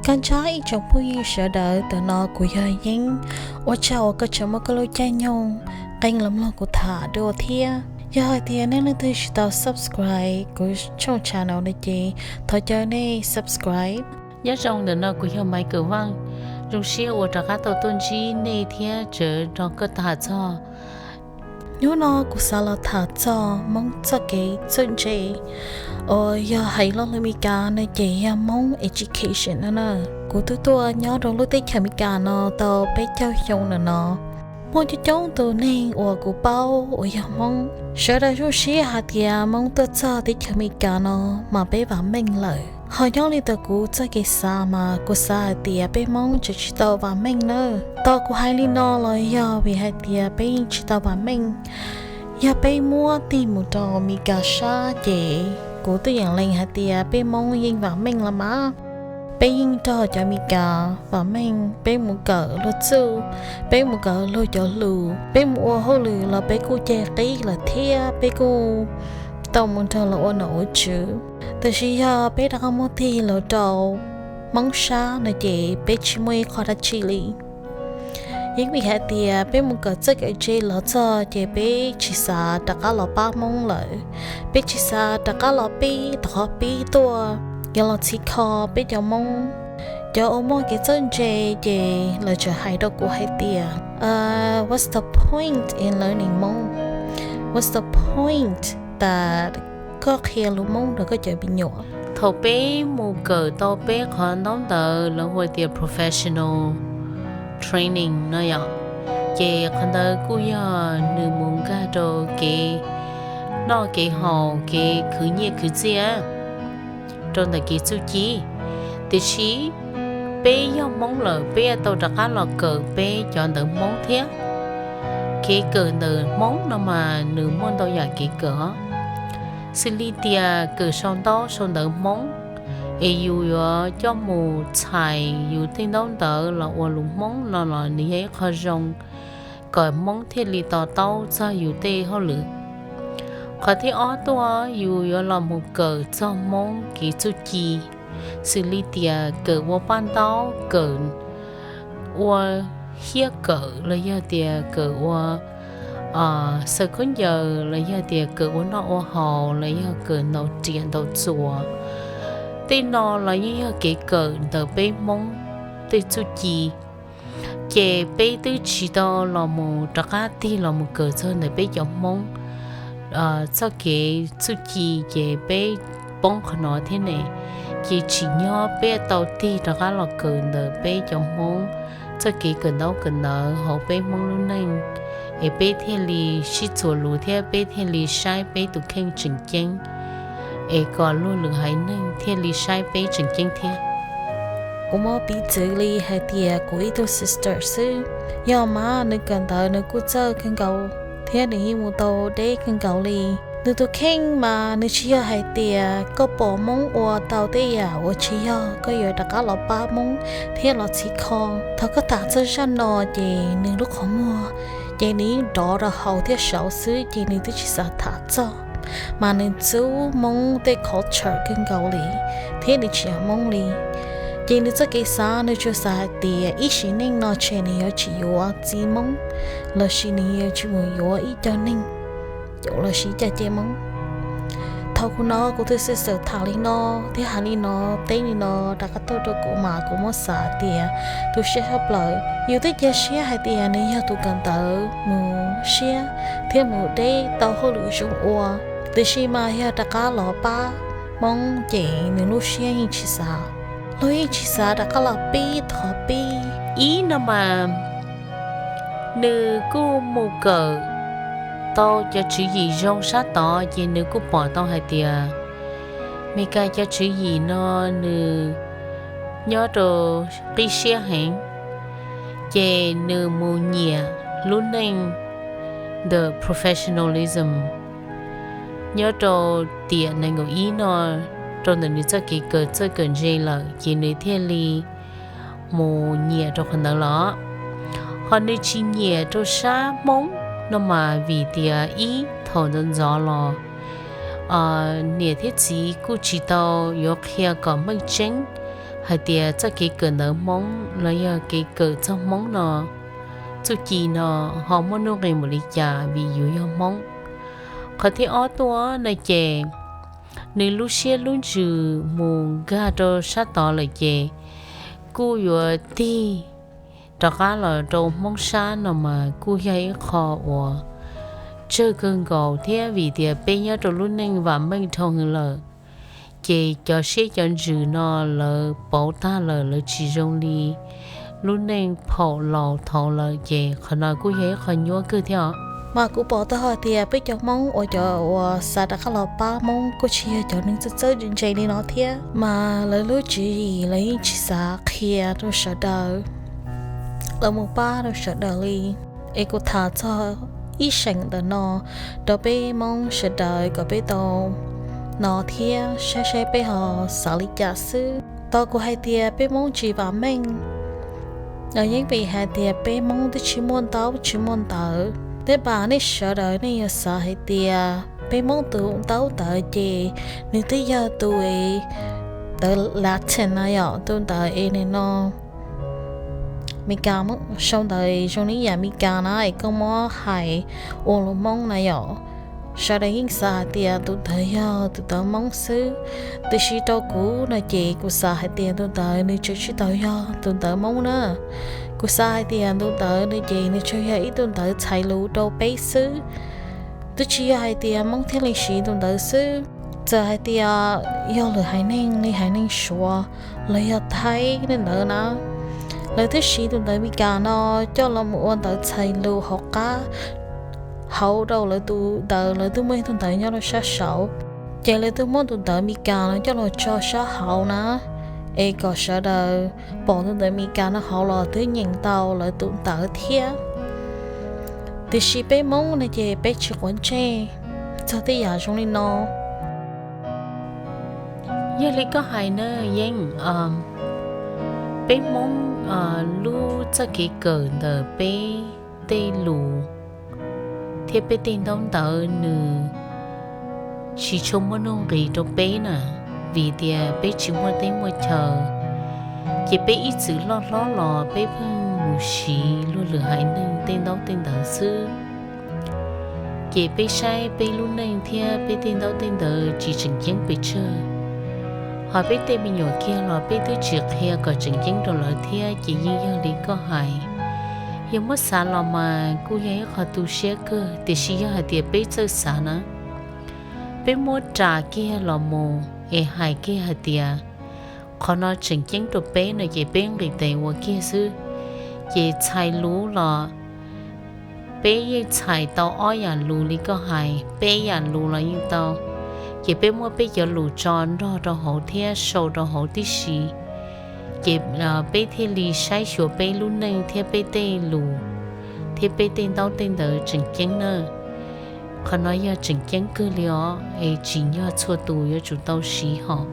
Koj ntsab ib tsoom phooj ywg sawv daws, ntawm no kuv yog Yeeb. Ua tsaug uas koj tseem muab koj lub caij nyoog qee los mloog kuv tham dua thiab. Yog hais tias nej leej twg tsis tau subscribe kuv tshooj channel no ces thov caw nej subscribe. Nyob zoo, ntawm no kuv yog Maiv Kawm Vaj, zoo siab uas rov qab tau tuaj ntsib nej thiab tseem nrog koj tham txog. Hnub no kuv xav los tham txog Hmoob txoj kev txawj ntse, uas yog hais lo lus Meskas no ces yog Hmoob education no na. Kuv twb tuaj nyob rau lub teb chaws Amelikas no tau peb caug xyoo lawm no. Muaj coob coob tus neeg uas kuv paub uas yog Hmoob, sawv daws zoo siab hais tias Hmoob tuaj txog teb chaws Amelikas no mas peb vam meej lawm. Ho nyob li ntawm kuv txoj kev xav mas kuv xav hais tias peb Hmoob tseem tsis tau vam meej na. Tau kuv hais li no los yog vim hais tias peb yeej tsis tau vam meej. Yog peb muab tig mus rau Amelikas sab ces kuv twb yeej lees hais tias peb Hmoob yeej vam meej los mas. Peb yeej nrog cov Amelikas vam meej, peb mus kawm luag txuj, peb mus kawm luag cov lus, peb mus ua hauj lwm los peb kuj ceg qib lawm thiab peb kuj tau mus nrog lawv ua nom ua tswv. Tab sis yog peb rov qab muab tig los rau Hmoob sab no ces peb tsis muaj ib qho dab tsi li. Yeej vim hais tias peb mus kawm txawj kawm ntse los txog ces peb tsis xav rov qab los pab Hmoob lawm. Peb tsis xav rov qab los pib tom qhov pib tuaj, yuav los txhim kho peb cov Hmoob. Cov uas muaj kev txawj ntse ces lawv tseem hais rau kuv hais tias, what's the point in learning Hmoob? What's the point that koj qhia lus Hmoob rau koj cov me nyuam? Thaum peb mus kawm tau peb qhov ntaub ntawv lawv hu tias professional training no yom, ces qhov ntawd kuj yog nws mus nkag rau kev noj kev haus, kev khwv nyiaj khwv txiaj rau ntawm kev txuj ci. Tiam sis peb yog Hmoob lawm peb yuav tau rov qab los kawm peb cov ntawv Hmoob thiab. Kev kawm ntawm Hmoob no mas nws muaj ntau yam kev kawm os, xws li tias kawm sau ntaub sau ntawv Hmoob, es yus yuav coj mus txhais yus tej ntaub ntawv los ua lus Hmoob no los nws yog ib qho zoo kom Hmoob thiaj li to taub txog yus tej hauj lwm. Qhov thib ob tuaj yus yuav los mus kawm txog Hmoob kev txuj ci, xws li tias kawm ua paj ntaub, kawm ua hiab kawm los yog tias kawm ua xaws khaub ncaws los yog tias kawm ua noj ua haus los yog kawm ntaus riam ntaus txuas. Tej no los yeej yog kev kawm ntawm peb Hmoob tej txuj ci. Ces peb twb tsis tau los mus rov qab tig los mus kawm txog ntawm peb cov Hmoob txoj kev txuj ci ces peb poob qhov no thiab ne. Ces tsim nyog peb tau tig rov qab los kawm ntawm peb cov Hmoob txoj kev kawm ntaub kawm ntawv hauv peb Hmoob lub neej, es peb thiaj li sib txuas lus thiab peb thiaj li saib peb tus kheej tseem ceeb, es kom luag lwm haiv neeg thiaj li saib peb tseem ceeb thiab. Kuv muab piv txwv li hais tias kuv ib tug sister xwb, yog mas nws kawm ntawv nws kuj txawj kawg nkaus thiab nws yeej mus tau deb kawg nkaus li. Nws tus kheej mas nws tsis yog hais tias koj pom Hmoob ua tau tej yam uas tsis yog koj yuav rov qab los pab Hmoob thiab los txhim kho. Thaum koj tham txog zaj no ces nws lub qhov muag ces nws yeej nrov rau hauv thiab saud xwb ces nws twb tsis xav tham txog, mas nws ntxub Hmoob tej culture kawg nkaus li thiab nws tsis yog Hmoob li. Ces nws txoj kev xav nws tsuas xav hais tias ib sim neej no tsam nws yuav tsis yuav txiv Hmoob lossis nws yuav tsis mus yuav ib co neeg lossis ib co ce Hmoob. Thaum kuv hnov kuv tus sister tham li no thiab hais li no, teb li no rov qab tuaj rau kuv mas kuv muab xav tias tu siab tshaj plaws. Yus twb cia siab hais tias nws yog tus kawm ntawv mus siab thiab mus deb tau hauj lwm zoo ua, tiam sis mas yog rov qab los pab Hmoob ces nws lub siab yeej tsis xav, luag yeej tsis xav rov qab los pib thov pib. Ib no mas nws kuj mus kawm tau cov tswv yim zoo sab tod ces nws kuj pom tau hais tias Meskas cov tswv yim no nws nyob rau qib siab heev, ces nws mus nyiam lub neej the professionalism nyob rau tiam nees nkaum ib no rau ntawm nws txoj kev kawm txawj kawm ntse lawm ces nws thiaj li mus nyiam rau qhov ntawd los. Ho nws tsis nyiam rau sab Hmoob no mas vim tias ib thaum ntxov ntxov los niam thiab txiv kuj tsis tau yuav qhia kom meej tseeb hais tias txoj kev kawm ntawv Hmoob los yog kev kawm txog Hmoob no, txuj ci no ho muaj nuj nqis npaum li cas vim yus yog Hmoob. Qhov thib ob tuaj no ces nws lub siab lub ntsws mus nkag rau sab tod lawm ces kuj yuav tig rov qab los rau Hmoob sab no mas kuj yog ib qho uas tsawg kawg nkaus thiab vim tias peb nyob rau lub neej vam meej dhau heev lawm, ces cov siab cov ntsws no lawv pauv tag lawm, lawv tsis zoo li lub neej phaum laus thaud lawm, ces qhov no kuj yog ib qho nyuaj kawg thiab os. Mas kuv pom tau hais tias peb cov Hmoob uas cov uas xav rov qab los pab Hmoob kuj tsis yog cov neeg txawj txawj ntse ntse li no thiab, mas lawv lub tswv yim lawv yeej tsis xav qhia rau sawv daws, lawv mus pab rau sawv daws li. Es kuv tham txog ib seem ntawm no rau peb Hmoob sawv daws kom peb tau hnov thiab saib saib peb ho xav li cas xwb. Tau kuv hais tias peb Hmoob tsis vam meej, yeej vim hais tias peb Hmoob twb tsis muaj ntaub tsis muaj ntawv. Tej pas nej sawv daws nej yuav xav hais tias peb Hmoob tus ntaub ntawv ces nws twb yog tus es ntawv Latin na yom, tus ntawv es nim no Meskas sau ntawv zoo li yam Meskas na es koj muab hais ua lus Hmoob na yom. Sawv daws yeej xav hais tias tus ntawd yog tus ntawv Hmoob xwb, tiam sis rau kuv no ces kuv xav hais tias tus ntawd nws tseem tsis tau yog tus ntawv Hmoob na. Kuv xav hais tias tus ntawd no ces nws tsuas yog ib tug ntawv txhais lus rau peb xwb, twb tsis yog hais tias Hmoob thiaj li siv tus ntawd xwb. Txawm hais tias yog lwm haiv neeg li haiv neeg Suav los yog Thaib li ntawd na, lawv twb siv tus ntawv Meskas no coj los mus ua ntawv txhais lus hauv qab, hauv rau lawv tus ntawv, lawv twb muaj ib tug ntawv nyob rau sab saud, ces lawv twb muab tus ntawv Meskas no coj los tso sab hauv na, es kom sawv daws pom tus ntawv Meskas no hauv los twb nyeem tau lawv tus ntawv thiab. Tiam sis peb Hmoob no ces peb tsis quav ntsej txog tej yam zoo li no. Yog li koj hais na Yeeb, peb Hmoob lub txoj kev kawm ntawm peb tej lus thiab peb tej ntaub ntawv nws tsis tshua muaj nuj nqis rau peb na, vim tias peb tsis muaj teb muaj chaw, ces peb ib txwm loj hlob los peb pheej mus siv luag lwm haiv neeg tej ntaub tej ntawv xwb. Ces peb saib peb lub neej thiab peb tej ntaub tej ntawv tsis tseem ceeb pes tsawg. Ho peb tej me nyuam kiag los peb twb tsis qhia kom tseem ceeb rau lawv thiab, ces yeej yog li koj hais. Yog muab xav los mas kuj yog ib qho tu siab kawg, tiam sis yog hais tias peb txawj xav na, peb muab ras kiag los mus es hais kiag hais tias qhov no tseem ceeb rau peb no ces peb nqis tes ua kiag xwb. Ces txhais lus los peb yeej txhais tau ob yam lus li koj hais, peb yam lus los yeej tau. Ces peb muab peb cov lus tso nrog rau hauv thiab sau rau hauv tib si, ces peb thiaj li saib xyuas peb lub neej thiab peb tej lus thiab peb tej ntaub tej ntawv tseem ceeb na. Qhov no yog tseem ceeb kawg li os, es tsim nyog txhua tus yuav tsum tau siv hos.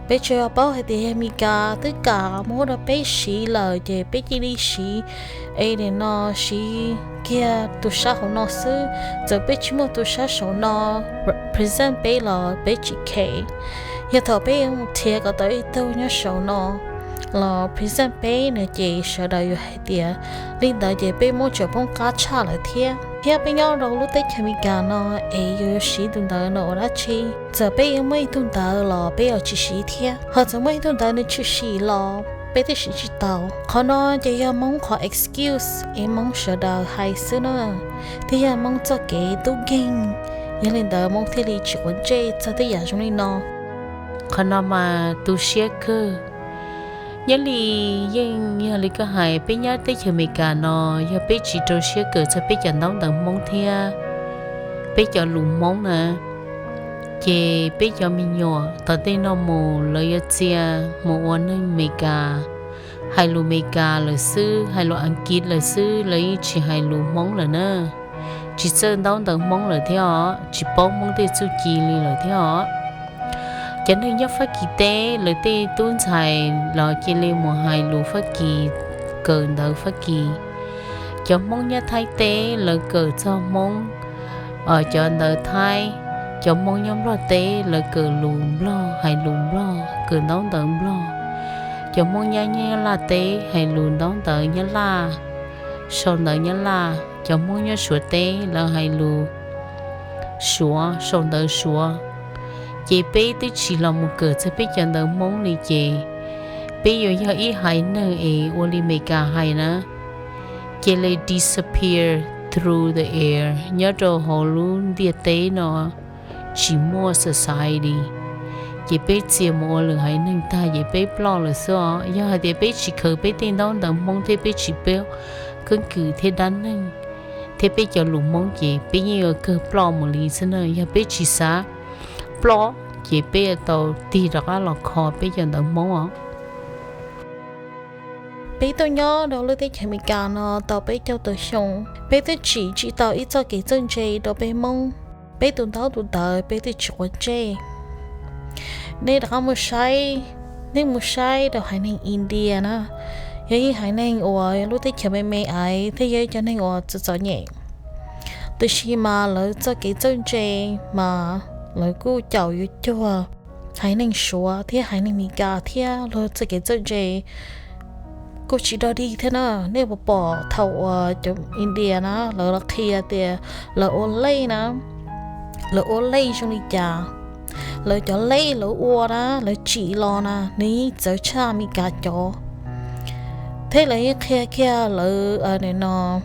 Peb tsuas yog paub hais tias yog Meskas twb kam muab rau peb siv lawm ces peb cia li siv, es nim no siv kiag tus sab hauv no xwb. Txawm peb tsis muaj tus sab saum no present peb los peb tsis kheev. Yog thaum peb mus nrhiav kom tau ib tug nyob saum no los present peb no ces sawv daws yuav hais tias li ntawd ces peb muab tseem poob qab tshaj lawm thiab. Thiab peb nyob rau lub teb chaws Amelikas no es yus yuav siv tus ntawv no ua dab tsi? Txawm peb yuav muaj ib tug ntawv los peb yuav tsis siv thiab, ho txawm muaj ib tug ntawv nws tshwm sim los peb twb siv tsis tau. Qhov no ces yog Hmoob qhov excuse es Hmoob sawv daws hais xwb na, thiab yog Hmoob txoj kev tub nkeeg. Yog li ntawd Hmoob thiaj li tsis quav ntsej txog tej yam zoo li no. Qhov no mas tu siab kawg. Nyob li yeej yog li koj hais, peb nyob teb chaws Amelikas no yog peb tsis rau siab kawm txog peb cov ntaub ntawv Hmoob thiab peb cov lus Hmoob na, ces peb cov me nyuam tom tej no mus lawv yuav txia mus ua neeg Amelikas, hais lus Amelikas lawm xwb, hais lus Askiv lawm xwb, lawv yeej tsis hais lus Hmoob lawm na. Tsis txawj ntaub ntawv Hmoob lawm thiab os, tsis paub Hmoob tej txuj ci li lawm thiab os. Cov neeg nyob Fab Kis teb lawv tej tub ntxhais los cia li mus hais lus Fab Kis, kawm ntawv Fab Kis. Cov Hmoob nyob Thaib teb lawv kawm txog Hmoob, cov ntawv Thaib, Cov Hmoob nyob Nplog teb lawv kawm lus Nplog, hais lus Nplog, kawm ntaub ntawv Nplog. Cov Hmoob nyob Nyab Laj teb hais lus ntaub ntawv Nyab Laj, sau ntawv Nyab Laj. Cov Hmoob nyob Suav teb lawv hais lus Suav, sau ntawv Suav. Ces peb twb tsis los mus kawm txog peb cov ntawv Hmoob li ces peb yuav yog ib haiv neeg es ua li Meskas hais na, ces lawv disappear through the air nyob rau hauv lub ntiaj teb no, tsis muaj society. Ces peb txia mus ua lwm haiv neeg tag ces peb ploj lawm xwb os. Yog hais tias peb tsis khaws peb tej ntaub ntawv Hmoob thiab peb tsis paub keeb kwm thiab dab neeg thiab peb cov lus Hmoob ces peb yeej yuav kawg ploj mus li xwb na. Yog peb tsis xav ploj ces peb yuav tau tig rov qab los kho peb cov ntawv Hmoob os. Peb tuaj nyob rau lub teb chaws Amelikas no tau peb caug tawm xyoo, peb twb tsim tsis tau ib txoj kev txawj ntse rau peb Hmoob. Peb tus ntaub tus ntawv peb twb tsis quav ntsej. Nej rov qab mus saib, nej mus saib rau haiv neeg India na, yog ib haiv neeg uas lub teb chaws me me aiv thiab yog ib cov neeg uas txom txom nyem, tiam sis mas lawv txoj kev txawj ntse mas lawv kuj caum yuav cuag haiv neeg Suav thiab haiv neeg Meskas thiab luag txoj kev txawj ntse kuj tsis dog dig thiab na. Nej puas pom thaum uas cov India na lawv los qhia tias lawv ua lej na, lawv ua lej zoo li cas, lawv cov lej lawv ua na, lawv tsim los na nws yeej txawv tshaj Meskas cov. Thiab lawv yeej qhia kiag lawv no,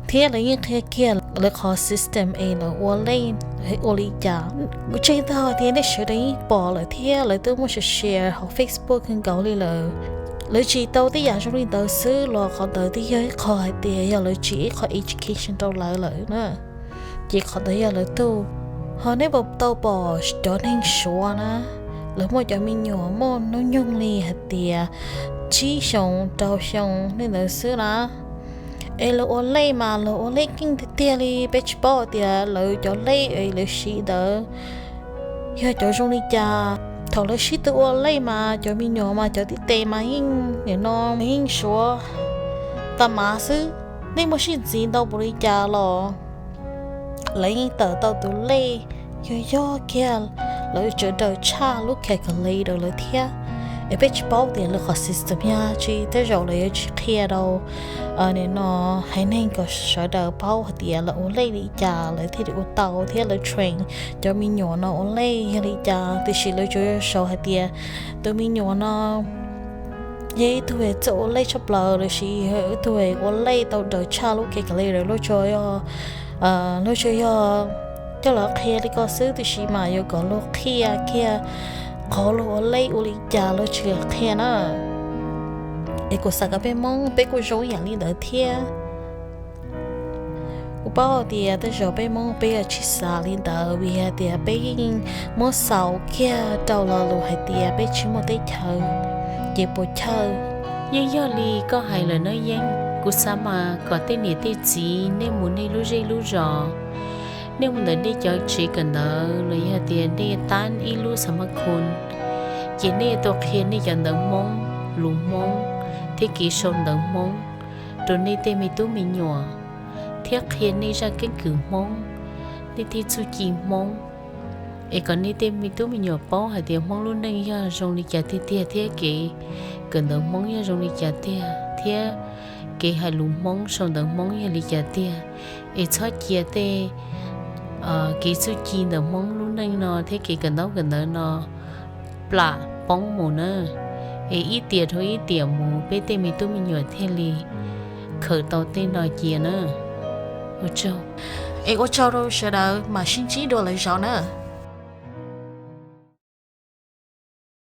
thiab lawv yeej qhia kiag lawv qhov system es lawv ua lej ua li cas. Kuv ntseeg tau tias nej sawv daws yeej pom lawm thiab lawv twb muaj share share hauv Facebook kawg nkaus li lawm. Lawv tsim tau tej yam zoo li ntawd xwb los qhov ntawd twb yog ib qho hais tias yog lawv tsim ib qho education rau lawv lawm na, ces qhov ntawd yog lawv tug. Ho nej puas tau pom cov neeg Suav na, lawv muaj cov me nyuam muaj hnub nyoog li hais tias tsib xyoos rau xyoo li ntawd xwb na, es lawv ua lej mas lawv ua lej keej tiag tiag li. Peb tsis paub tias lawv cov lej es lawv siv ntawd yog cov zoo li cas. Thaum lawv sib tw ua lej mas cov me nyuam mas cov tib tes mas yeej nim no yeej Suav tag mav xwb. Nej muaj sib ntxiv ntau npaum li cas los lawv yeej tawm tau tus lej yog yog kiag lawv tsawv daws tshaj lub calculator lawv thiab. Es peb tsis paub tias lawv qhov system yog tsi, tej zaum lawv yuav tsis qhia rau nim no haiv neeg kom sawv daws paub hais tias lawv ua lej li cas lawv thiaj li ua tau thiab lawv train cov me nyuam no ua lej yog li cas. Tiam sis lawv tsuas yog sau hais tias tus me nyuam no yog ib tug txawj ua lej tshaj plaws lossis yog ib tug ua lej tau daws tshaj lub calculator, lawv tsuas yog, lawv tsuas yog coj los qhia li ko xwb, tiam sis mas yuav kom luag qhia kiag qhov luag ua lej ua li cas lawv tsis qhia na. Es kuv xav kom peb Hmoob peb kuj zoo ib yam li ntawd thiab. Kuv paub tias tej zaum peb Hmoob peb yuav tsis xav li ntawd vim hais tias peb yeej muab xaus kiag rau lo lus hais tias peb tsis muaj teb chaws ces puas chawj. Yeej yog li koj hais lawm na Yeeb, kuv xav mas kom tej niam tej txiv nej mus nej lub zej lub zos, nej mus ntawm nej cov tsev kawm ntawv los yog tias nej tab ib lub xab ma khun, ces nej tau qhia nej cov ntawv Hmoob, lus Hmoob thiab kev sau ntawv Hmoob rau nej tej me tub me nyuam, thiab qhia nej zaj keeb kwm Hmoob, nej tej txuj ci Hmoob, es kom nej tej me tub me nyuam paub hais tias Hmoob lub neej yog zoo li cas tiag tiag thiab kev kawm ntawv Hmoob yog zoo li cas tiag thiab kev hais lus Hmoob sau ntawv Hmoob yog li cas tiag. Es txhob cia tej kev txuj ci ntawm Hmoob lub neej no thiab kev kawm ntaub kawm ntawv no plam poob mus na. Es ib tiam dhau ib tiam mus peb tej me tub me nyuam thiaj li khaws tau tej no cia na. Ua tsaug. Es ua tsaug rau sawv daws, mam sib ntsib dua lwm zaus na.